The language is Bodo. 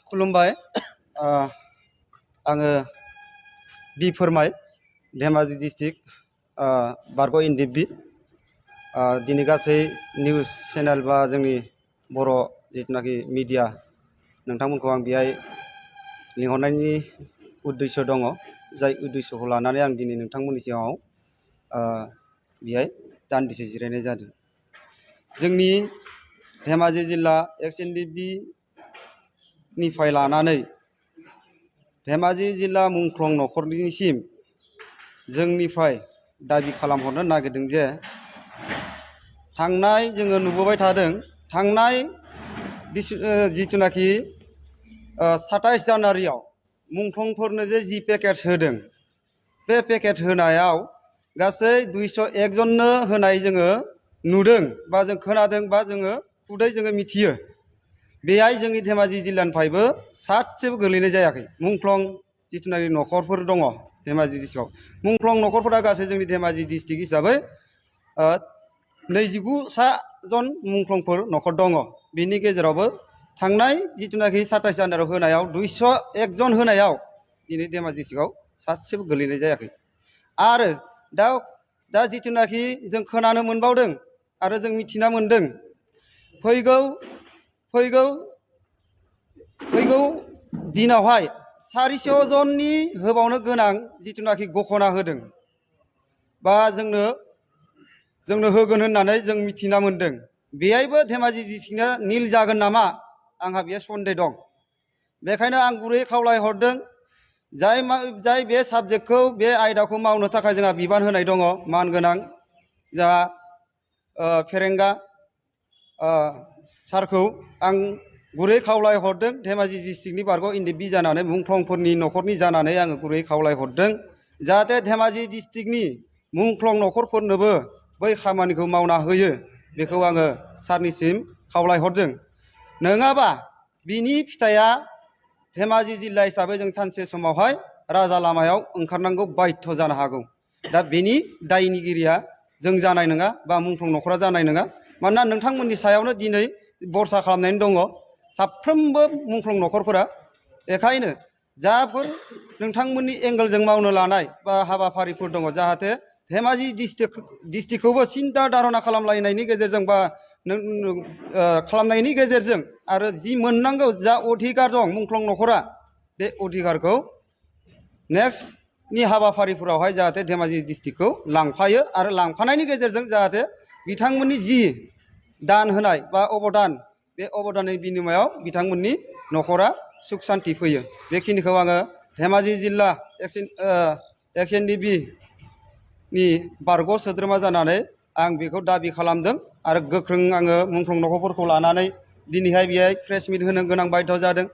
खुलुमबाय। आङो बि फोरमाय धेमाजि डिस्ट्रिक्ट बारग' एनडिएफबि दिनै गासै निउस चेनेल बा जोंनि बर' जिथुनाखि मिडिया नोंथांमोनखौ आं बेहाय लिंहरनायनि उद्देश्य दङ। जाय उद्देश्यखौ लानानै आं दिनै नोंथांमोननि सिगाङाव बेहाय दान्दिसे जिरायनाय जादों। जोंनि धेमाजि जिल्ला एक्स एनडिएफबि निफ्राय लानानै धेमाजि जिल्ला मुंख्लं नखरनिसिम जोंनिफ्राय दाबि खालामहरनो नागिरदों जे थांनाय जोङो नुबोबाय थादों, थांनाय जिथुनाखि 27 जानुवारियाव मुंख्लंफोरनो जे पेकेज होदों, बे पेकेज होनायाव गासै 201 जननो होनाय जोङो नुदों बा जों खोनादों बा जोङो खुदै जोङो मिथियो। बेहाय जोंनि धेमाजि जिल्लानिफ्रायबो सासेबो गोलैनाय जायाखै। मुंख्लं जिथुनाखि नखरफोर दङ धेमाजि डिस्ट्रिक्टआव, मुंख्लं नखरफोरा गासै जोंनि धेमाजि डिस्ट्रिक्ट हिसाबै 29 जन मुंख्लंफोर नखर दङ। बिनि गेजेरावबो थांनाय जिथुनाखि 27 जानुवारियाव होनायाव 201 जन होनायाव दिनै धेमाजि डिस्ट्रिक्टआव सासेबो गोलैनाय जायाखै। आरो दा जिथुनाखि जों खोनानो मोनबावदों आरो जों मिथिना मोनदों, फैगौ दिनावहाय 400 जननि होबावनो गोनां जिथुनाखि घोषणा होदों बा जोंनो होगोन होननानै जों मिथिना मोनदों। बेहायबो धेमाजि डिस्ट्रिक्टआ निल जागोन नामा आंहा बेहाय सन्देह दं। बेखायनो आं गुरै खावलायहरदों, जाय बे साबजेक्टखौ बे आयदाखौ मावनो थाखाय जोंहा बिबान होनाय दङ मानगोनां जोंहा फेरेंगा सारखौ आं गुरै खावलायहरदों। धेमाजि डिस्ट्रिक्टनि बारग' एनडिएफबि जानानै मुंख्लंफोरनि नखरनि जानानै आङो गुरै खावलायहरदों जाहाथे धेमाजि डिस्ट्रिक्टनि मुंख्लं नखरफोरनोबो बै खामानिखौ मावना होयो। बेखौ आङो सारनिसिम खावलायहरदों। नङाबा बिनि फिथाइया धेमाजि जिल्ला हिसाबै जों सानसे समावहाय राजा लामायाव ओंखारनांगौ बाध्य जानो हागौ। दा बेनि दायनिगिरिया जों जानाय नङा बा मुंख्लं नखरा जानाय नङा। मानोना नोंथांमोननि सायावनो दिनै भरसा खालामनानै दङ साफ्रोमबो मुंख्लं नखरफोरा। बेखायनो जाफोर नोंथांमोननि एंगेलजों मावनो लानाय बा हाबाफारिफोर दङ, जाहाथे धेमाजि डिस्ट्रिक्टखौबो सिन्था धारना खालामलायनायनि गेजेरजों बा खालामनायनि गेजेरजों आरो जि मोननांगौ जा अधिकार दं मुंख्लं नखरा, बे अधिकारखौ नेक्स्टनि हाबाफारिफोरावहाय जाहाथे धेमाजि डिस्ट्रिक्टखौ लांफायो आरो लांफानायनि गेजेरजों जाहाथे बिथांमोननि जि दान होनाय बा अबदान, बे अबदाननि बिनिमयाव बिथांमोननि नखरा सुख सान्ति फैयो। बेखिनिखौ आङो धेमाजि जिल्ला एक्स एनडिएफबि नि बारग' सोद्रोमा जानानै आं बेखौ दाबि खालामदों आरो गोख्रों आङो मुंख्लं नखरफोरखौ लानानै दिनैहाय बेहाय प्रेस मिट होनो गोनां बाध्य जादों।